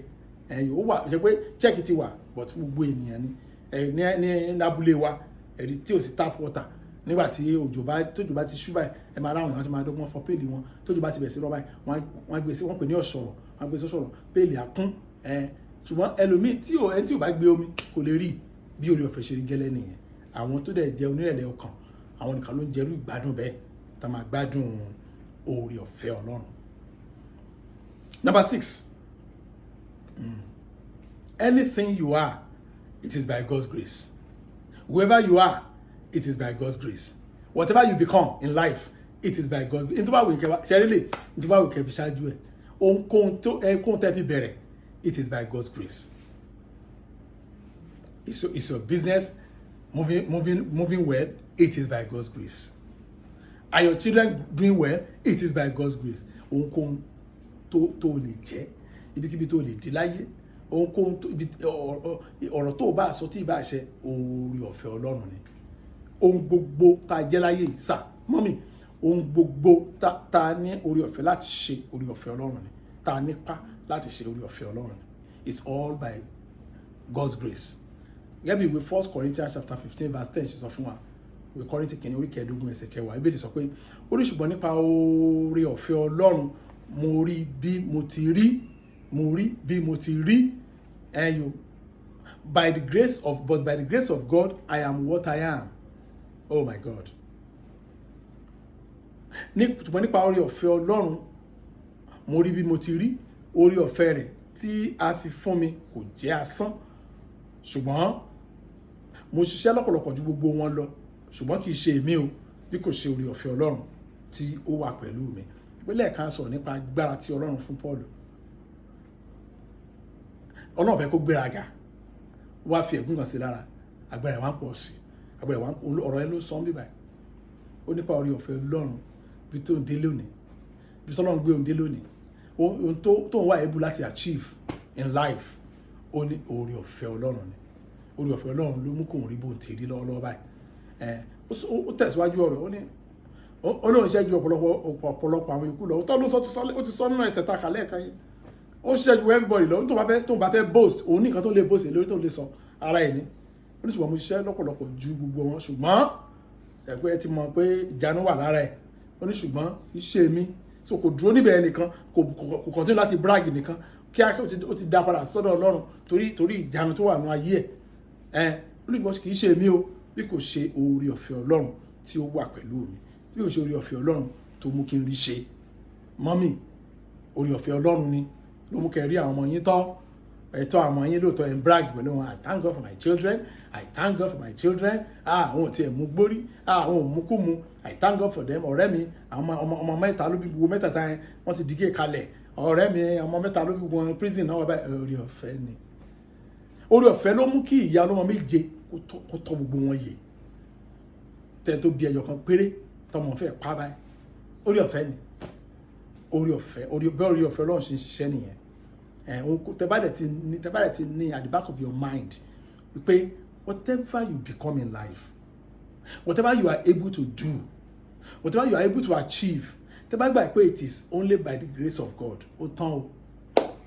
Speaker 1: Ẹ̀yìn ó wà ṣe pé check ti wà, but gbogbo ènìyàn ni. Ẹ̀ ní lábúlé wa, ẹ̀rí tí ò sí tap water, nígbà tí òjò bá tójò bá ti ṣú báyìí, ẹ máa ráwọn èèyàn ti máa dọ́gbọ́n fọ péèlì wọn. Tójò bá ti bẹ̀ sí rọ́ báyìí, wọ́n á gbé sí, wọ́n pè ní ọ̀ṣọ̀rọ̀, wọ́n á gbé sí ọ̀ṣọ̀rọ̀, péèlì àkún ẹ̀. Ṣùgbọ́n ẹlòmíì tí ò ẹni tí ò bá gbé omi kò lè rí bí orí ọ̀fẹ́ ṣe rí gẹ́lẹ́ nìyẹn. Àwọn tó dẹ̀ jẹ́ onírẹ̀lẹ̀ ọkàn, àwọn nìkan ló ń jẹ́rú ìgbádùn bẹ́ẹ̀, tá máa gbádùn oore ọ̀fẹ́ Ọlọ́run. Number six, anything you are, it is by God's grace. Whoever you are, it is by God's grace. Whatever you become in life, it is by God's grace. Nítorí báwo ìkẹwà ṣẹlẹ̀, nítorí báwo ìkẹwà fi ṣáájú ẹ̀, ohunkóhun tó ẹ̀kóhun tẹ́ fi bẹ̀rẹ̀, it is by God's grace. Is your business moving well? It is by God's grace. Are your children doing well? It is by God's grace. Ohunkóhun tó lè jẹ́, ibikíbi tó lè dé láyé, ohunkóhun tó ibi ọ̀rọ̀ tó o bá sọ tí ì bá ṣe, oore ọ̀fẹ́ Ọlọ́run ni. Ohun gbogbo tá a jẹ́ láyé yìí sà, mọ́mì, ohun gbogbo tá a ní oore ọ̀fẹ́ láti ṣe, oore ọ̀fẹ́ Ọlọ́run ni. Tá a nípa láti ṣe, oore ọ̀fẹ́ Ọlọ́run ni. It's all by God's grace. Gẹ́gẹ́ bí ìwé 1 Corinthians chapter 15 verse 10 ṣe sọ fún wa, ìwé Kọ́ríńtì kìíní orí 15 ẹsẹ̀ 10, Ìbéèrè sọ pé ó ní, ṣùgbọ́n nípa oore ọ̀fẹ́ Ọlọ́run, mo rí bí mo ti rí, mo rí bí mo ti rí ẹyọ. By the grace of but by the grace of God I am what I am. Oh my God. Ní ṣùgbọ́n nípa oore ọ̀fẹ́ Ọlọ́run, mo rí bí mo ti rí. Oore ọ̀fẹ́ rẹ̀ tí a fi fún mi kò jẹ́ asán, ṣùgbọ́n mo ṣiṣẹ́ lọ́pọ̀lọpọ̀ ju gbogbo wọn lọ. Ṣùgbọ́n kì í ṣe èmi o, bí kò ṣe oore ọ̀fẹ́ Ọlọ́run tí ó wà pẹ̀lú mi. Ìpínlẹ̀ kan sọ̀rọ̀ nípa agbára tí Ọlọ́run fún Paul. Ọlọ́run fẹ́ kó gbéraga, wá fi ẹ̀gún kan sí lára, agbára ẹ̀ wá ń pọ̀ sí, agbára ẹ̀ wá ń. Ọ̀rọ̀ ẹ̀ ló sọ ń bíbáyìí. Ó nípa oore ọ̀fẹ́ Ọlọ́run bí tó ń dé lónìí, bí tọ́lọ́run gbé òun dé lónìí, ohun tó ń wá able láti achieve in life, ó ní oore ọ̀fẹ́ Ọlọ́run ni. Oore ọ̀fẹ́ Ọlọ́run ló mú kóun rí bóun ti rí lọ́wọ́lọ́wọ́ báyìí. Ẹ̀ ó tẹ̀síwájú ọ̀rọ̀, ó ní ó lóun ṣiṣẹ́ ju ọ̀pọ̀lọpọ̀ àwọn ikú lọ. Ó tọ́ ló sọ, ó ti sọ nínú ẹsẹ̀ ta kàlẹ́ ẹ̀ka yẹn. Ó ṣiṣẹ́ ju everybody lọ. Tó bá fẹ́ boast, òun ní nǹkan tó lè boast lórí, tó lè sọ ara ẹ̀ ní. Ó ní ṣùgbọ́n mo ṣiṣẹ́ lọ́pọ̀lọpọ̀ ju gbogbo wọn, ṣùgbọ́n ẹ̀pẹ́ ti mọ̀ pé ìjánu wà lára ẹ̀. Ó ní ṣùgbọ́n iṣẹ́ mi. So kò dúró níbẹ̀ nìkan, kò continue láti brag nìkan. Kí ó ti dá padà sọ́dọ̀ Ọlọ́run torí ìjánu tó wà nínú ayé ẹ̀. Ẹ̀ ó ní ṣùgbọ́n kì í ṣe èmi o, bí kò ṣe oore ọ̀fẹ́ Ọlọ́run tí ó wà pẹ̀lú mi, bí kò ṣe oore ọ̀fẹ́ Ọlọ́run tó mú kí n rí ṣe. Mọ́mì, oore ọ̀fẹ́ Ọlọ́run ni ló mú kẹ́ rí àwọn ọmọ yín tọ́. Ẹ̀tọ́ àwọn yín lóòótọ́, ẹ̀ ń brag pẹ̀lú wọn. "I thank God for my children. I thank God for my children. Ah, àwọn ò tiẹ̀ mú gbórí. Ah, àwọn ò mú kú mu. I thank God for them." Ọ̀rẹ́ mi, àwọn ọmọ mẹ́ta ló bí, gbogbo mẹ́ta tá yẹn wọ́n ti dìgé kalẹ̀. Ọ̀rẹ́ mi, ọmọ mẹ́ta ló bí, gbogbo wọn prison náà wà báyìí. Oore ọ̀fẹ́ ni. Oore ọ̀fẹ́ ló mú kí ìyá ọlọ́mọ méje kó tọ́ gbogbo wọn yè, tẹ́ tó bí ẹyọ kan péré tọmọ fẹ́ pa báyìí. Oore ọ̀fẹ́ ni. Oore ọ̀fẹ́, oore bẹ́ẹ̀, oore ọ̀fẹ́ Ọlọ́run ṣe ń ṣiṣẹ́ nìyẹn. Ẹ̀ tẹ́ bá dẹ̀ ti ní at the back of your mind wípé whatever you become in life, whatever you are able to do, whatever you are able to achieve, tẹ́ bá gbà pé it is only by the grace of God, ó tán o.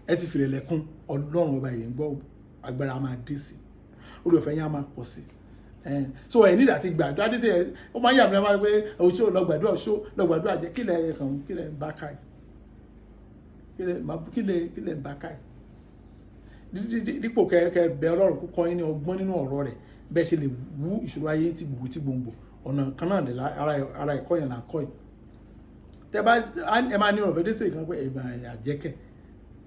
Speaker 1: Ẹ ti fìrẹ̀ lẹ́kún Ọlọ́run ọba yẹn gbọ́, agbára máa dé sí, oore ọ̀fẹ́ yẹn á máa pọ̀ sí. So ẹ nígbà tí gbàdúrà dé sí ẹ, ó máa ń yà mí lẹ́wọ́n pé oṣó lọ gbàdúrà, oṣó lọ gbàdúrà jẹ́ kílẹ̀ kàn, kílẹ̀ ń bá káyì, kílẹ̀ ń bá káyì. Dípò kẹ bẹ Ọlọ́run kó kọ́ yín ní ọgbọ́n nínú ọ̀rọ̀ rẹ̀, bẹ́ẹ̀ ṣe lè wú ìṣòro ayé tí gbogbo tí gbòǹgbò ọ̀nà kan náà lè ara ẹ̀kọ́ yẹn là ń kọ́ yìí. Tẹ bá ẹ máa ní ọ̀rọ̀ fẹ́ dé sí ìkan pé ẹ̀bà àjẹkẹ̀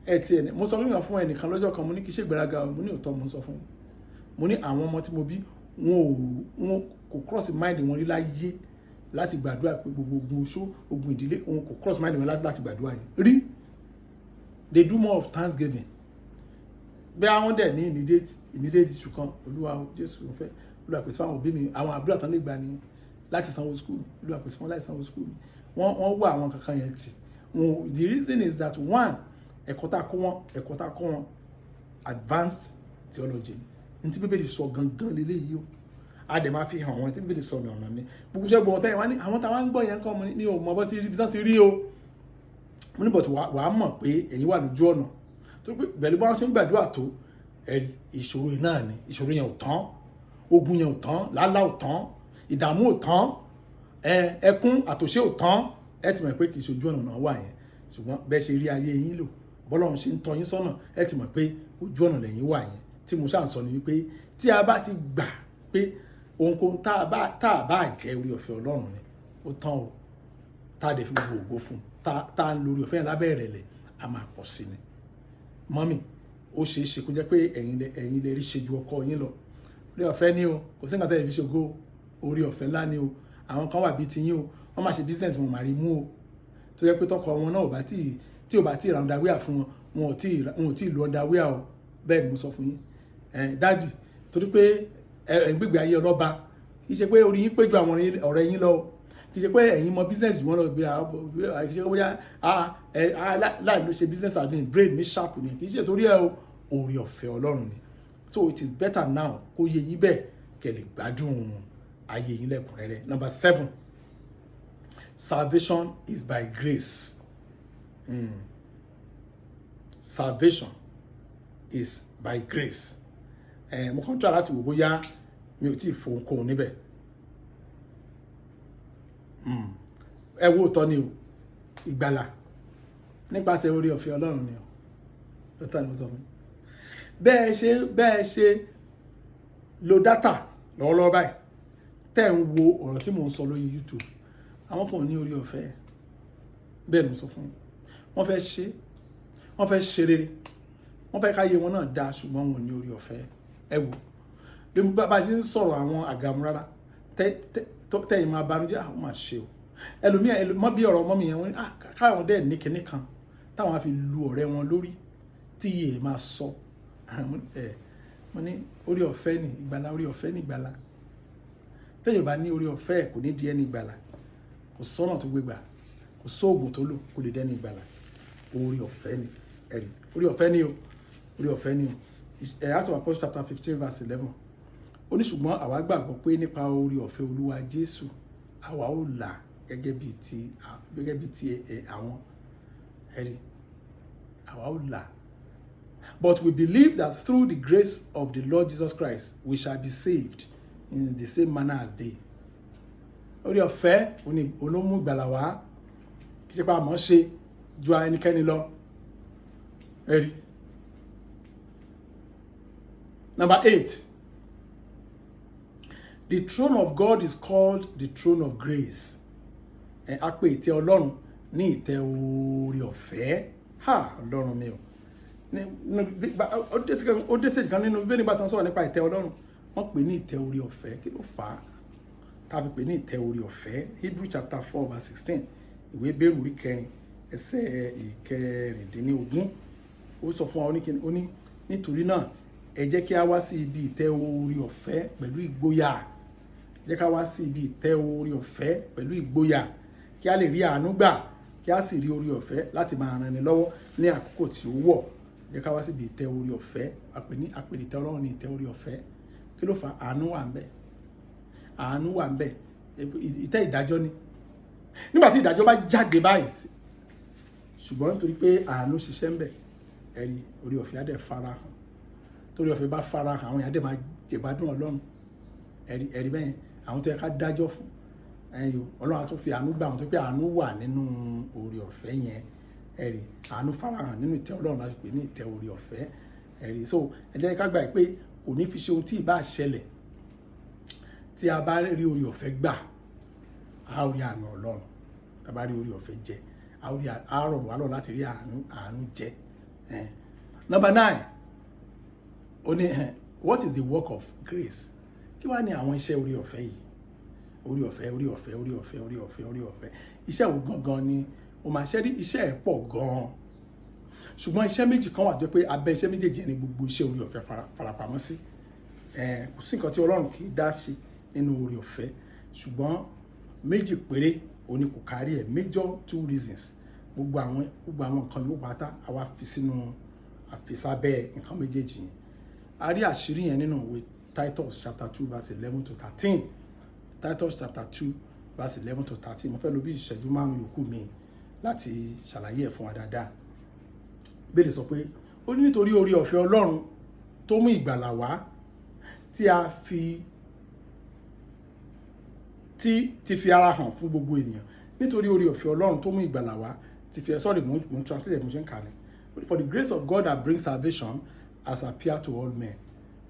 Speaker 1: Ẹ ti ẹ̀ mo sọ fún ẹnìkan lọ́jọ́ kan, mo ní kí ṣe ìgbéraga o, mo ní òótọ́ mo sọ fún yín. Mo ní àwọn ọmọ tí mo bí, wọn kò cross mind wọn rí láyé láti gbàdúrà pé gbogbo ogun oṣó, ogun ìdílé, wọn kò cross mind wọn láti gbàdúrà yẹn rí. They do more of thanksgiving. Bí àwọn dẹ̀ ní immediate issue kan, "Olúwa o, Jésù ń fẹ́, Olúwa pèsè fún àwọn òbí mi." Àwọn àdúrà tán lè gbà ní láti sanwó school mi, Olúwa pèsè fún wọn láti sanwó school mi. Wọ́n wá àwọn kankan yẹn tì wọn. The reason is that one, ẹ̀kọ́ tá a kọ́ wọn, advanced theology ní tí Bíbélì sọ gangan lélẹ́yìí o. A dẹ̀ máa fi hàn wọ́n tí Bíbélì sọ ní ọ̀nà ni gbogbo iṣẹ́ gbọ́n tẹ́yìn wá ní àwọn táwọn ń gbọ́ yẹn kọ́. Mo ní o mọ bọ́ tí ibi tán ti rí o. Mo ní but wàá mọ̀ pé ẹ̀yin wà lójú ọ̀nà tó pé pẹ̀lú bá wọn ṣe ń gbàdúrà tó ẹ̀rí ìṣòro yìí náà ni. Ìṣòro yẹn ò tán, ogun yẹn ò tán, làálàá ò tán, ìdààmú ò tán, ẹkún àtòṣe ò tán. Ẹ ti mọ̀ pé kì í ṣe ojú ọ̀nà náà wà yẹn, ṣùgbọ́n bẹ́ẹ̀ ṣe rí ayé yín lò, bọ́lọ́run ṣe ń tọ́ yín sọ́nà, ẹ ti mọ̀ pé ojú ọ̀nà lẹ́yìn wà yẹn. Tí mo ṣáà ń sọ ni wípé tí a bá ti gbà pé ohunkóhun tá a bá jẹ́, orí ọ̀fẹ́ Ọlọ́run ni, ó tán o. Tá a dẹ̀ fi gbogbo ògo fún tá a ń lórí ọ̀fẹ́ yẹn lábẹ́ ìrẹ̀lẹ̀, a máa pọ̀ sí ni. Mummy, ó ṣeé ṣe kó jẹ́ pé ẹ̀yin lè rí ṣe ju ọkọ yín lọ. Orí ọ̀fẹ́ ni o. Kò sí nǹkan tẹ́lẹ̀ fi ṣògo. Orí ọ̀fẹ́ ńlá ni o. Àwọn kan wà bíi tiyín o, wọ́n máa ṣe business, wọn máa rí mú o, tó jẹ́ pé tọkọ wọn náà ò bá tí tí ò bá tí ra underwear fún wọn, wọn ò tí lo underwear o. Bẹ́ẹ̀ ni mo sọ fún yín. Ẹ̀ daddy, torí pé ẹ̀ ń gbégbé ayé ọlọ́ba, kì í ṣe pé orí yín pé ju àwọn ọ̀rẹ́ yín lọ o. Kì í ṣe pé ẹ̀yin mọ business jù wọ́n lọ bí kì í ṣe pé bóyá láì ló ṣe business admin, brain mi sharp ni. Kì í ṣe torí ẹ o. Orí ọ̀fẹ́ Ọlọ́run ni. So it is better now kó yé yín bẹ́ẹ̀, kẹ́ lè gbádùn ayé yín lẹ́kùnrẹ́rẹ́. Number 7, salvation is by grace. Salvation is by grace. Mo kàn try láti wò bóyá mi ò tí ì fohunkóhun níbẹ̀. Ẹ wo, òótọ́ ni o, ìgbàlà nípasẹ̀ orí ọ̀fẹ́ Ọlọ́run ni o. Lọ́tà ni mo sọ fún bẹ́ẹ̀ ṣe lo data lọ́wọ́lọ́wọ́ báyìí tẹ́ ń wo ọ̀rọ̀ tí mò ń sọ lórí YouTube. Àwọn kan ní orí ọ̀fẹ́ bẹ́ẹ̀ ni mo sọ fún yín. Wọ́n fẹ́ ṣe, wọ́n fẹ́ ṣe rere, wọ́n fẹ́ káyé wọn náà dáa, ṣùgbọ́n wọn ò ní orí ọ̀fẹ́. Ẹ wò bí bá ṣe ń sọ̀rọ̀ àwọn àgàmú rárá tẹ́yìn máa banújẹ́. Àwọn máa ṣe o. Ẹlòmíà mọ́ bí ọ̀rọ̀ ọmọ mi yẹn, wọ́n ní káwọn dẹ̀ ní kinní kan táwọn á fi lu ọ̀rẹ́ wọn lórí tí iye máa sọ. Mo ní orí ọ̀fẹ́ ní ìgbàlà, orí ọ̀fẹ́ ní ìgbàlà. Tẹ́yìn bá ní orí ọ̀fẹ́, kò ní di ẹni ìgbàlà. Kò sọ́nà tó gbégbà, kò sóògùn tó lò kó lè dẹ́ni ìgbàlà. Orí ọ̀fẹ́ ni. Ẹ̀rí orí ọ̀fẹ́ ni o, orí ọ̀fẹ́ ni o. Acts of Apostles chapter 15 verse 11, ó ní, "Ṣùgbọ́n àwa gbàgbọ́ pé nípa orí ọ̀fẹ́ Olúwa Jésù, àwa ó là gẹ́gẹ́ bí ti àwọn." Ẹ̀rí, àwa ó là. "But we believe that through the grace of the Lord Jesus Christ we shall be saved in the same manner as they." Orí ọ̀fẹ́ olómú ìgbàlà wá, kì í ṣe pé a mọ̀ ṣe ju ẹnikẹ́ni lọ. Ẹ̀rí. Number 8, the throne of God is called the throne of grace. Ẹ a pè ìtẹ́ Ọlọ́run ní ìtẹ́ oore ọ̀fẹ́. Ha, Ọlọ́run mi o! Ó dé stage kan nínú Bíbélì, nígbà tó ń sọ̀rọ̀ nípa ìtẹ́ Ọlọ́run, wọ́n pè ní ìtẹ́ oore ọ̀fẹ́. Kí ló fà á tá a fi pè ní ìtẹ́ oore ọ̀fẹ́? Hebrew chapter 4 verse 16, ìwé Hébérù orí 4 ẹsẹ̀ 16, ó sọ fún wa, ó ní, "Nítorí náà, ẹ jẹ́ kí a wá sí ibi ìtẹ́ oore ọ̀fẹ́ pẹ̀lú ìgboyà. Jẹ́ ká wá sí ibi ìtẹ́ oore ọ̀fẹ́ pẹ̀lú ìgboyà, kí a lè rí àánú gbà, kí a sì rí oore ọ̀fẹ́ láti máa ran ni lọ́wọ́ ní àkókò tí ó wọ̀." Jẹ́ ká wá síbi ìtẹ́ oore ọ̀fẹ́. Àpè ní àpè ìtẹ́ Ọlọ́run ní ìtẹ́ oore ọ̀fẹ́. Kí ló fà? Àánú wà ń bẹ̀, àánú wà ń bẹ̀. Ìtẹ́ ìdájọ́ ni nígbà tí ìdájọ́ bá jáde báyìí, ṣùgbọ́n nítorí pé àánú ṣiṣẹ́ ń bẹ̀, ẹ̀rí oore ọ̀fẹ́ á dẹ̀ fara hàn. Torí ọ̀fẹ́ bá fara hàn, àwọn èèyàn dẹ̀ máa jẹ̀gbádùn Ọlọ́run. Ẹ̀rí bẹ́yẹn, àwọn tó yẹ ká dájọ́ fún ẹ̀yìn, Ọlọ́run á tún fi àánú gbà wọn, tó pé àánú wà nínú oore ọ̀fẹ́ yẹn. Ẹ̀rí, àánú farahàn nínú ìtẹ́ Ọlọ́run láti pè ní ìtẹ́ oore ọ̀fẹ́. Ẹ̀rí, so ẹ jẹ́ ká gbà pé kò ní fi ṣe ohun tí ì bá ṣẹlẹ̀, tí a bá rí oore ọ̀fẹ́ gbà, a ó rí àánú Ọlọ́run. Tá a bá rí oore ọ̀fẹ́ jẹ, a ó rí àárọ̀ wà lọ láti rí àánú jẹ. Number 9, ó ní, what is the work of grace? Kí wá ní àwọn iṣẹ́ orí ọ̀fẹ́ yìí? Orí ọ̀fẹ́, orí ọ̀fẹ́, orí ọ̀fẹ́, orí ọ̀fẹ́, orí ọ̀fẹ́. Iṣẹ́ wo gangan ni o máa ṣe rí? Iṣẹ́ ẹ̀ pọ̀ gan-an, ṣùgbọ́n iṣẹ́ méjì kan wà jẹ́ pé abẹ́ iṣẹ́ méjèèjì ni gbogbo iṣẹ́ orí ọ̀fẹ́ farapamọ́ sí. Kò sí nǹkan tí Ọlọ́run kì í dá sí nínú orí ọ̀fẹ́, ṣùgbọ́n méjì péré òní kò kárí ẹ̀. Major two reasons, gbogbo àwọn nǹkan yóò pátá, àwa fi sínú àfisábẹ́ nǹkan méjèèjì yẹn. A rí àṣírí yẹn nínú ìwé Titus chapter 2 verse 11 to 13. Titus chapter 2 verse 11 to 13. Mo fẹ́ lo bí ìṣẹ́jú 5 yòókù mi láti ṣàlàyé ẹ̀ fún wa dáadáa. Bíbélì sọ pé, ó ní, nítorí orí ọ̀fẹ́ Ọlọ́run tó mú ìgbàlà wá, tí a fi tí ti fi ara hàn fún gbogbo ènìyàn. Nítorí orí ọ̀fẹ́ Ọlọ́run tó mú ìgbàlà wá ti fi, sorry, mo ń translate, mo ṣe ń kà ní. For the grace of God that brings salvation has appeared to all men.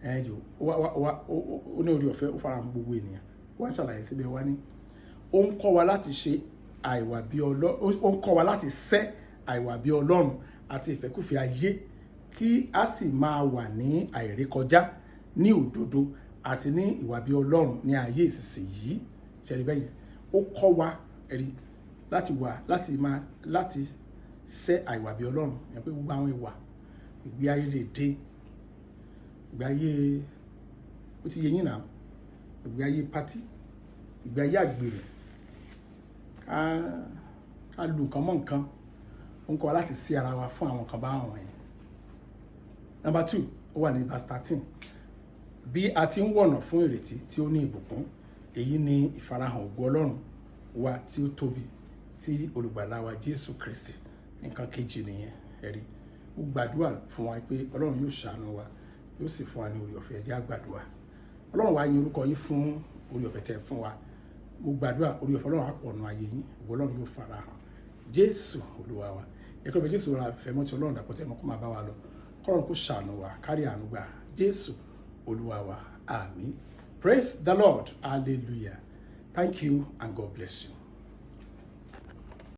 Speaker 1: Ẹ yò ó ní orí ọ̀fẹ́ ó fara hàn gbogbo ènìyàn. Wọ́n ṣàlàyé síbẹ̀, wá ní ó ń kọ́ wa láti ṣe àìwà bí Ọlọ́run, ó ń kọ́ wa láti sẹ́ àìwà bí Ọlọ́run àti ìfẹ́kùfẹ́ ayé, kí a sì máa wà ní àìrékọjá, ní òdodo àti ní ìwà bí Ọlọ́run ní ayé ìsinsìnyí. Ṣe rí bẹ́yẹn? Ó kọ́ wa, ẹ̀rí, láti wà, láti máa, láti sẹ́ àìwà bí Ọlọ́run yẹn, pé gbogbo àwọn ìwà ìgbé ayé lè dé, ìgbé ayé, ó ti yé yín náà, ìgbé ayé party, ìgbé ayé àgbèrè, ká lu nǹkan mọ́ nǹkan. Ó ń kọ́ wa láti sí ara wa fún àwọn nǹkan báwọn yẹn. Number 2, ó wà ní verse 13. Bí a ti ń wọ̀nà fún ìrètí tí ó ní ìbùkún, èyí ni ìfarahàn ògo Ọlọ́run wa tí ó tóbi, tí olùgbàlà wa Jésù Kristi. Nǹkan kejì nìyẹn. Ẹ̀rí, mo gbàdúrà fún wa pé Ọlọ́run yóò ṣàánú wa, yóò sì fún wa ní oore ọ̀fẹ́. Ẹ jẹ́ á gbàdúrà. Ọlọ́run wa, yin orúkọ yín fún oore ọ̀fẹ́ tẹ́ fún wa. Mo gbàdúrà, oore ọ̀fẹ́ Ọlọ́run á pọ̀ nù ayé yín, ògo Ọlọ́run yóò fara hàn. Jésù Olúwa wa. Ẹ̀kọ́ ìfẹ́ Jésù ra ìfẹ́ mọ́tì Ọlọ́run dàpọ̀ tẹ́ mọ́ kó máa bá wa lọ. Kọ́lọ́run kó ṣàánú wa, kárí àánú gbà. Jésù Olúwa wa, àmín. Praise the Lord. Hallelujah. Thank you and God bless you.